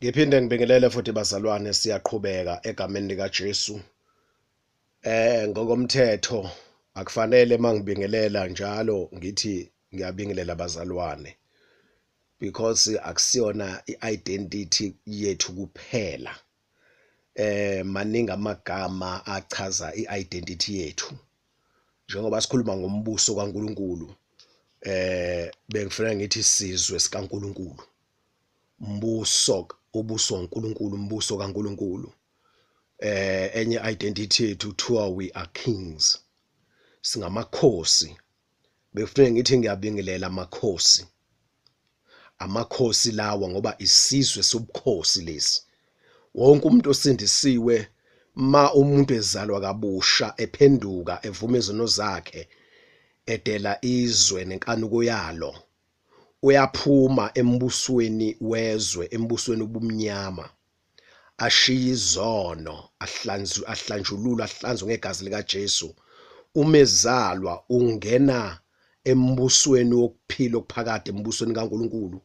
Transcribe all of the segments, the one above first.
Ngiphinde ngibingelele futhi bazalwane, siyaqhubeka egameni likaJesu. Ngokomthetho akufanele mangibingelela njalo ngithi ngiyabingelela bazalwane, because akusiyona i-identity yethu kuphela. Maningi amagama achaza i-identity yethu. Njengoba sikhuluma ngombuso kaNkuluNkulu, bengifanele ngithi sizwe sikaNkuluNkulu. Mbuso, ubuso kaNkuluNkulu, umbuso kaNkuluNkulu. Enye identity yethu kuthiwa we are kings. Singamakhosi. Bekufanele ngithi ngiyabingelela amakhosi. Amakhosi lawa ngoba isizwe sobukhosi lesi. Wonke umuntu osindisiwe, ma umuntu ezalwa kabusha, ephenduka, evuma izono zakhe, edela izwe nenkanuko yalo, uyaphuma embusweni wezwe, embusweni obumnyama, ashiye izono, ahlanzwe, ahlanjululwe, ahlanzwe ngegazi likaJesu. Uma ezalwa ungena embusweni wokuphila okuphakade, embusweni kaNkuluNkulu,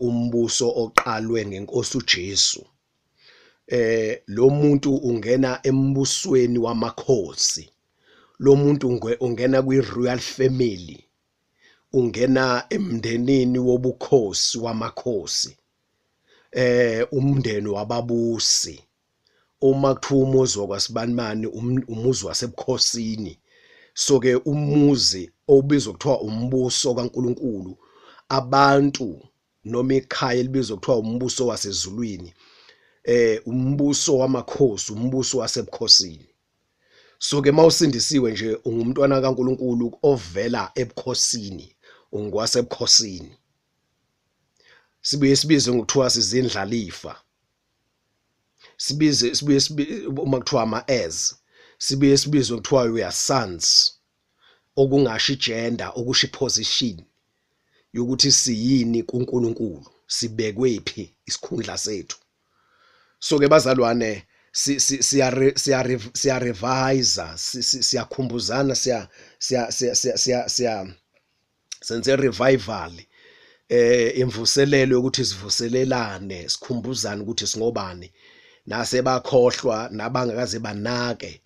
umbuso oqalwe ngenkosi uJesu. Lo muntu ungena embusweni wamakhosi, lo muntu ungena kwi-royal family, ungena emndenini wobukhosi wamakhosi, umndeni wababusi. Uma kuthiwa umuzi wakwasibanibani, umuzi wasebukhosini. So ke umuzi obizwa kuthiwa umbuso kaNkuluNkulu, abantu noma ikhaya elibizwa kuthiwa umbuso wasezulwini, umbuso wamakhosi, umbuso wasebukhosini. So ke mawusindisiwe nje ungumntwana kaNkuluNkulu ovela ebukhosini, ungwasebukhosini. Sibuye sibizwe ngokuthiwa sizindlalifa, sibize sibuye uma kuthiwa ama-heirs, sibuye sibizwe kuthiwa we are sons, okungasho igender, okusho iposition yokuthi siyini kuNkulunkulu, sibekwe phi isikhundla sethu. So ke bazalwane, siya revise, siyakhumbuzana, siya siya siya siya siya senze revival, imvuselelo yokuthi sivuselelane, sikhumbuzane ukuthi singobani, nasebakhohlwa nabangakaze banake,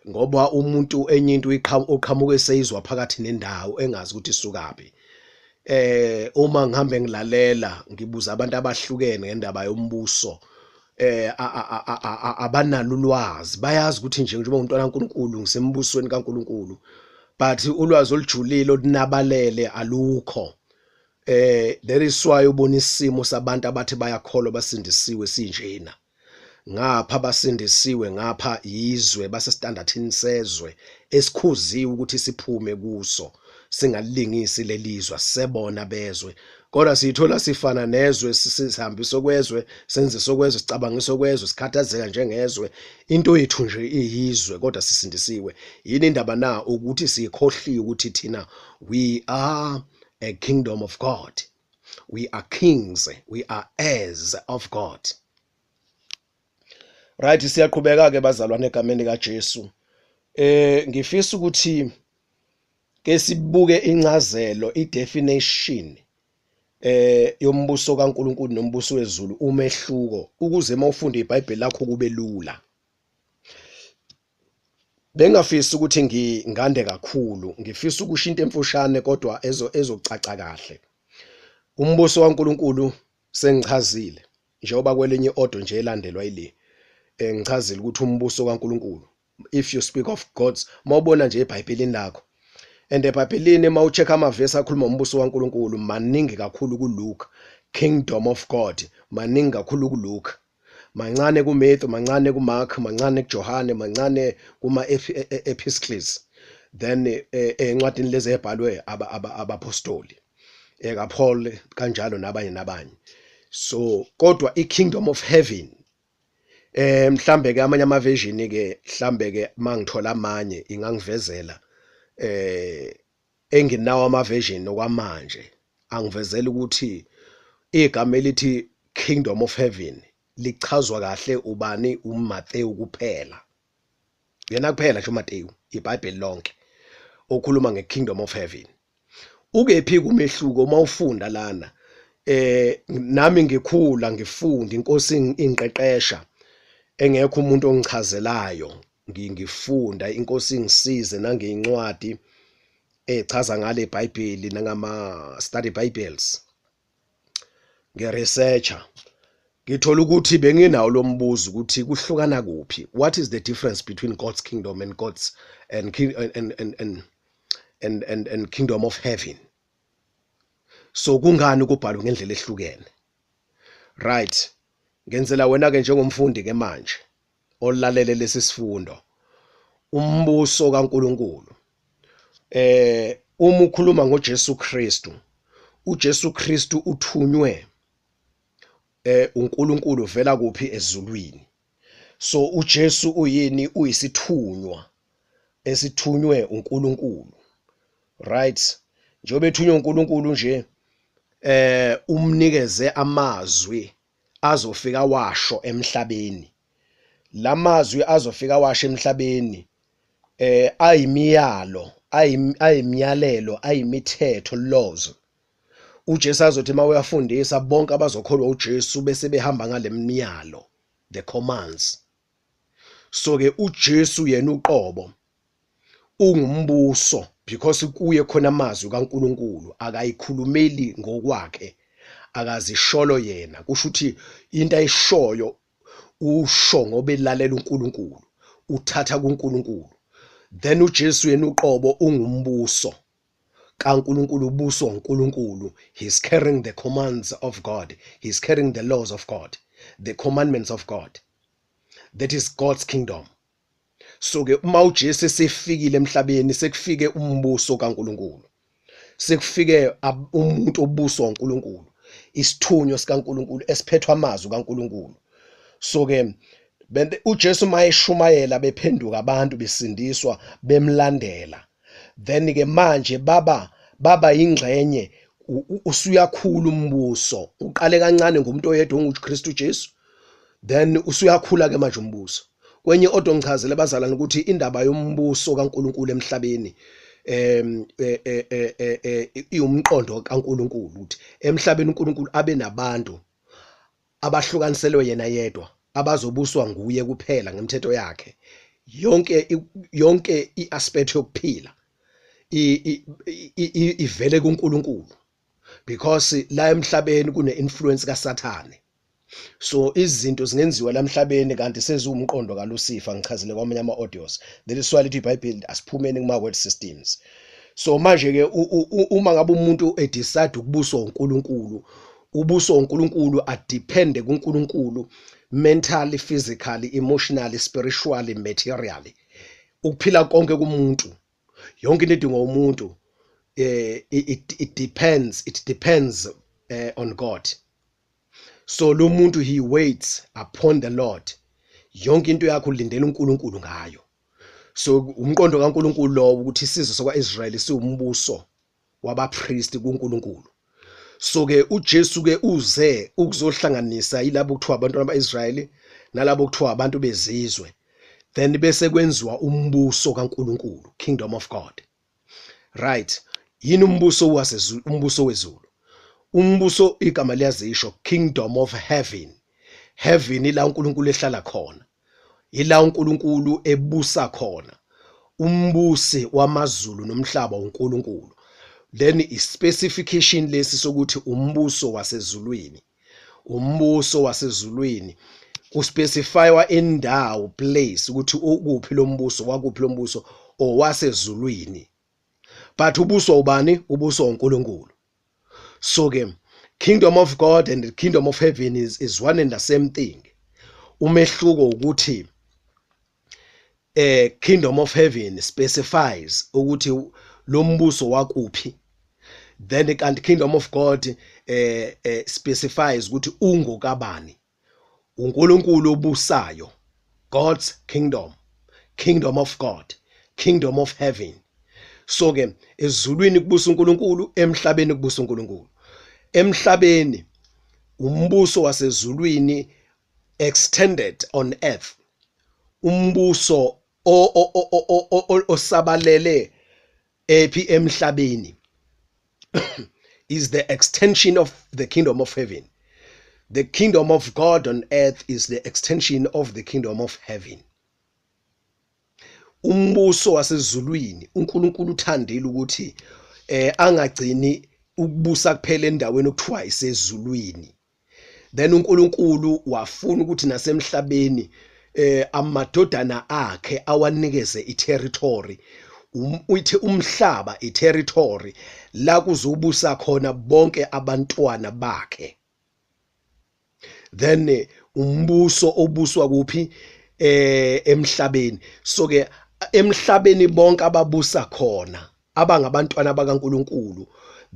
ngoba umuntu enye into uqhamuka eseyizwa phakathi nendawo engazi ukuthi isukaphi. Uma ngihambe ngilalela, ngibuza abantu abahlukene ngendaba yombuso, abanalo ulwazi. Bayazi ukuthi nje njengoba umntwana kaNkuluNkulu ngisembusweni kaNkuluNkulu, but ulwazi olujulile olunabalele alukho. There is why ubona isimo sabantu abathi bayakholwa, basindisiwe, sinjena ngapha basindisiwe, ngapha yizwe, basestandardini sezwe esikhuziwe ukuthi siphume kuso, singalingisi lelizwe, sebona bezwe, kodwa sithola sifana nezwe, sihambisa kwezwe, senze sokwezwe, sicabangisa kwezwe, sikhathazeka njengezwe. Into yethu nje iyizwe, kodwa sisindisiwe. Yini indaba na? Ukuthi sikhohliwe ukuthi thina we are a kingdom of God, we are kings, we are heirs of God. Right, siyaqhubeka ke bazalwane egameni likaJesu. Ngifisa ukuthi ke sibuke incazelo, i-definition yombuso kaNkuluNkulu nombuso wezulu, umehluko, ukuze mawufunda iBhayibheli lakho kube lula. Bengafisi ukuthi ngingande kakhulu, ngifisa ukusho into emfushane kodwa ezocaca kahle. Umbuso kaNkuluNkulu sengichazile, njengoba kwelinye audio nje elandelwa ile, ngichazile ukuthi umbuso kaNkuluNkulu, if you speak of God's, mawubona nje eBhayibhelini lakho, and eBhayibhelini mawucheck amavesi akhuluma ngombuso kaNkuluNkulu maningi kakhulu kuLuke, kingdom of God maningi kakhulu kuLuke, mancane kuMatthew, mancane kuMark, mancane kuJohane, mancane kuma epistles, then encwadini lezi ebhalwe abapostoli ekaPaul kanjalo nabanye nabanye. So kodwa i-kingdom of heaven, mhlambe ke amanye ama version ke, mhlambe ke mangithola amanye ingangivezela, enginawo ama version okwamanje angivezela ukuthi igama elithi kingdom of heaven lichazwa kahle ubani? uMathewu kuphela, yena kuphela nje uMathewu, iBhayibheli lonke okhuluma ngeKingdom of Heaven. Ukephi kumehluko uma ufunda lana? Nami ngikhula ngifunda, inkosi ingiqeqesha, engekho umuntu ongichazelayo, ngifunda, inkosi ingisize nangeyincwadi echaza ngale iBhayibheli nangama study Bibles, ngiresearcha, ngithola ukuthi benginawo lo mbuzo ukuthi kuhlukana kuphi, what is the difference between God's kingdom and God's and and and and and and, and kingdom of heaven? So kungani kubhalwe ngendlela ehlukene? Right, ngenzela wena ke njengomfundi ke manje olalele lesi sifundo, umbuso kaNkuluNkulu, uma ukhuluma ngoJesu Kristu, uJesu Kristu uthunywe uNkulunkulu vela kuphi? Ezulwini. So uJesu uyini? Uyisithunywa esithunywe uNkulunkulu, right? Njengoba ethunywe uNkulunkulu nje, umnikeze amazwi azofika washo emhlabeni. Lamazwi azofika washo emhlabeni ayimiyalo, ayimiyalelo, ayimithetho, laws. uJesu azothi uma uyafundisa bonke abazokholwa uJesu bese behamba ngale miyalo, the commands. So ke uJesu yena uqobo ungumbuso because kuye khona amazwi kaNkuluNkulu, akayikhulumeli ngokwakhe, akazisholo yena. Kusho ukuthi into ayishoyo usho ngoba elalela uNkulunkulu, uthatha kuNkulunkulu. Then uJesu yena uqobo ungumbuso kaNkuluNkulu, ubuswa uNkulunkulu. He's carrying the commands of God, he's carrying the laws of God, the commandments of God. That is God's kingdom. So ke uma uJesu esefikile emhlabeni, sekufike umbuso kaNkuluNkulu, sekufike umuntu obuswa uNkulunkulu, isithunywa sikaNkuluNkulu esiphethwe amazwi kaNkuluNkulu. So ke uJesu mayeshumayela, bephenduka abantu, besindiswa, bemlandela, then ke manje baba ingxenye, usuyakhula umbuso. Uqale kancane ngumuntu oyedwa onguKristu Jesu, then usuyakhula ke manje umbuso. Kwenye audio ngichazele abazalwane ukuthi indaba yombuso kaNkuluNkulu emhlabeni iwumqondo kaNkuluNkulu ukuthi emhlabeni uNkulunkulu abe nabantu abahlukaniselwe yena yedwa, abazobuswa nguye kuphela ngemithetho yakhe. Yonke iaspect yokuphila ivele kuNkulunkulu because la emhlabeni kune influence kaSathane. So izinto zingenziwa la emhlabeni kanti seziwumqondo kaLucifer. Ngichazile kwamanye ama audios. That is why lithi iBhayibheli asiphumeni kuma world systems. So manje ke uma ngabe umuntu edecide ukubuswa uNkulunkulu, ubuswa uNkulunkulu, adepende kuNkulunkulu mentally, physically, emotionally, spiritually, materially, ukuphila konke kumuntu, yonke into edingwa umuntu, it depends on God. So lo muntu, he waits upon the Lord. Yonke into yakho ulindela uNkulunkulu ngayo. So umqondo kaNkulunkulu lo ukuthi isizwe sakwaIsrael siwumbuso wabapriest kuNkulunkulu. So ke uJesu ke uze ukuzohlanganisa yilabo kuthiwa abantwana baIsrayeli nalabo kuthiwa abantu bezizwe, then bese kwenziwa umbuso kaNkulunkulu, kingdom of God, right? Yini umbuso wasezulu? Umbuso wezulu, umbuso, igama liyazisho, kingdom of heaven. Heaven ila uNkulunkulu ehlala khona, ila uNkulunkulu ebusa khona. Umbusi wamazulu nomhlaba uNkulunkulu. Then i-specification lesi sokuthi umbuso wasezulwini, umbuso wasezulwini kuspecifywa indawo, place, ukuthi ukuphi lo mbuso, wakuphi lo mbuso, owasezulwini, but ubuswa ubani? Ubuswa uNkulunkulu. So ke kingdom of God and the kingdom of heaven is one and the same thing. Umehluko ukuthi kingdom of heaven specifies ukuthi lo mbuso wakuphi, then kanti kingdom of God specifies ukuthi ungokabani, uNkulunkulu obusayo. God's kingdom, kingdom of God, kingdom of heaven. So ke ezulwini kubusa uNkulunkulu, emhlabeni kubusa uNkulunkulu. Emhlabeni umbuso wasezulwini extended on earth, umbuso osabalele ephi? Emhlabeni. is the extension of the kingdom of heaven. The kingdom of God on earth is the extension of the kingdom of heaven. Umbuso wasezulwini uNkulunkulu uthandile ukuthi angagcini ukubusa kuphela endaweni okuthiwa isezulwini. Then uNkulunkulu wafuna ukuthi nasemhlabeni amadodana akhe awanikeze iterritory, uthi umhlaba iterritory la kuzobusa khona bonke abantwana bakhe. Then umbuso obuswa kuphi? Emhlabeni. So ke emhlabeni bonke ababusa khona abangabantwana bakaNkuluNkulu,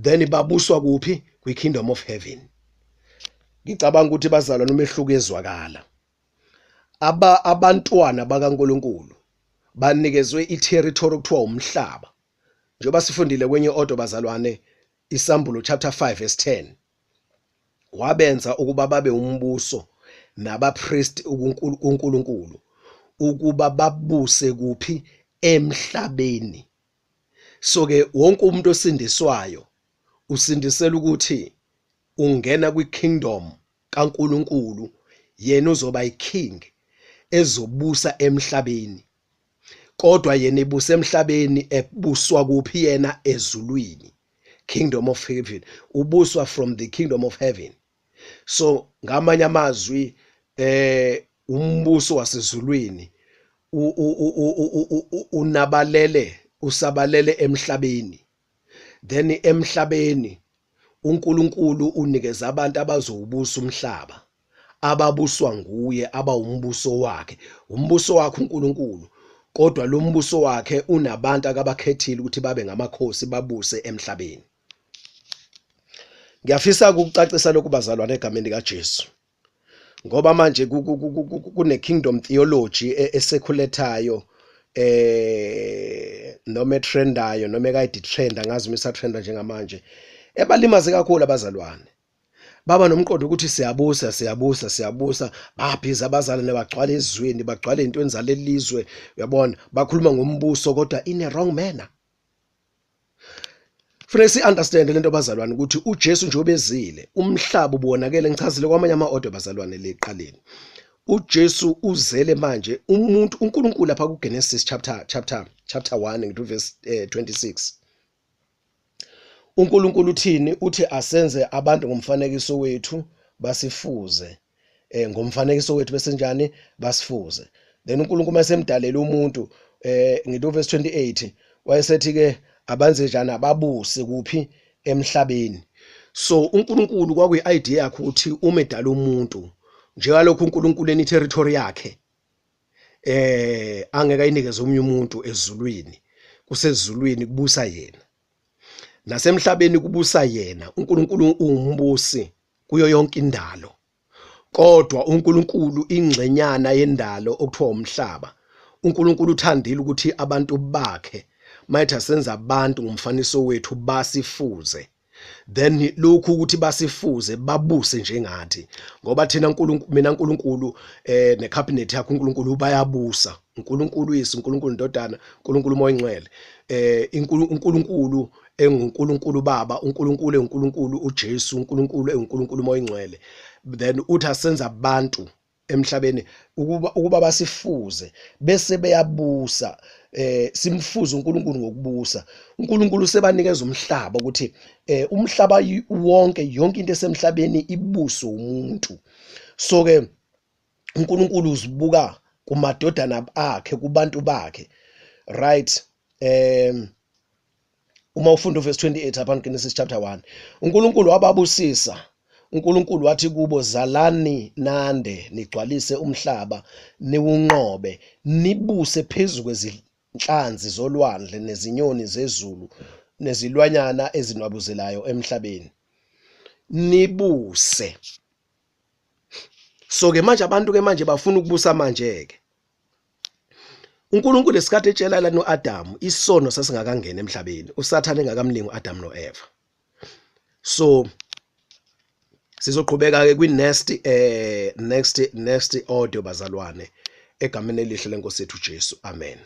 then babuswa kuphi? Kwi kingdom of heaven. Ngicabanga ukuthi bazalwane umehluko ezwakala. Abantwana bakaNkuluNkulu banikezwe iterritory okuthiwa umhlaba. Njengoba sifundile kwenye audio bazalwane, iSambulo chapter 5 verse 10, wabenza ukuba babe umbuso nabapriest kuNkulunkulu, ukuba babuse kuphi? Emhlabeni. So ke wonke umuntu osindiswayo usindisela ukuthi ungena kwi-kingdom kaNkulunkulu, yena uzoba iking ezobusa emhlabeni. Kodwa yena ibusa emhlabeni, ebuswa kuphi yena? Ezulwini, kingdom of heaven. Ubuswa from the kingdom of heaven. So ngamanye amazwi umbuso wasezulwini unabalele, usabalele emhlabeni. Then emhlabeni uNkulunkulu unikeza abantu abazowubusa umhlaba, ababuswa nguye, abawumbuso wakhe, umbuso wakhe uNkulunkulu. Kodwa lo mbuso wakhe unabantu akabakhethile ukuthi babe ngamakhosi, babuse emhlabeni. Ngiyafisa ukucacisa lokhu bazalwane egameni likaJesu, ngoba manje kune kingdom theology esekulethayo noma etrendayo noma ekayidi trenda, ngazi uma isatrenda njengamanje, ebalimaze kakhulu abazalwane. Baba nomqondo ukuthi siyabusa, siyabusa, siyabusa, babhiza abazalwane, bagcwala ezweni, bagcwala ezintweni zalelizwe, uyabona, bakhuluma ngombuso kodwa in a wrong manner. Kufanele si-understand lento bazalwane, ukuthi uJesu njengoba ezile umhlaba ubonakele. Ngichazile kwamanye ama-audio bazalwane leqaleni, uJesu uzele manje umuntu uNkulunkulu lapha kuGenesis chapter 1, ngithi verse 26, uNkulunkulu uthini? Uthi asenze abantu ngomfanekiso wethu, basifuze, ngomfanekiso wethu besenjani? Basifuze. Then uNkulunkulu masemdalela umuntu, ngithi verse 28, wayesethi ke abanze njani? Ababuse kuphi? Emhlabeni. So uNkulunkulu kwakuyi idea yakhe ukuthi uma edala umuntu njengalokhu uNkulunkulu eni territory yakhe angeke ayinikeze omunye umuntu ezulwini, kusezulwini kubusa yena, nasemhlabeni kubusa yena. uNkulunkulu uwumbusi kuyo yonke indalo, kodwa uNkulunkulu ingxenyana yendalo okuthiwa umhlaba, uNkulunkulu uthandile ukuthi abantu bakhe, mayethi asenza abantu ngomfaniso wethu basifuze, then lokhu ukuthi basifuze, babuse njengathi, ngoba thina uNkulunkulu, mina uNkulunkulu necabinet yakhe uNkulunkulu bayabusa. uNkulunkulu uyise, uNkulunkulu indodana, uNkulunkulu uMoya oNgcwele, uNkulunkulu enguNkulunkulu Baba, uNkulunkulu enguNkulunkulu uJesu, uNkulunkulu enguNkulunkulu uMoya oNgcwele. Then uthi asenza abantu emhlabeni ukuba basifuze bese beyabusa. Simfuze uNkulunkulu ngokubusa. uNkulunkulu sebanikeza umhlaba ukuthi umhlaba wonke, yonke into esemhlabeni ibuswe umuntu. So ke uNkulunkulu uzibuka kumadodana akhe, kubantu bakhe, right? Uma ufunda uverse 28 apha Genesis chapter 1, uNkulunkulu wababusisa. uNkulunkulu wathi kubo, zalani nande, nigcwalise umhlaba, niwunqobe, nibuse phezu kwezinhlanzi zolwandle nezinyoni zezulu nezilwanyana ezinwabuzelayo emhlabeni, nibuse. So ke manje abantu ke manje bafuna ukubusa. Manje ke uNkulunkulu esikhathi etshela la noAdam, isono sasingakangena emhlabeni, uSathane engakamlingi uAdam noEva. So sizoqhubeka ke kwi next audio bazalwane, egameni elihle lenkosi yethu Jesu, amen.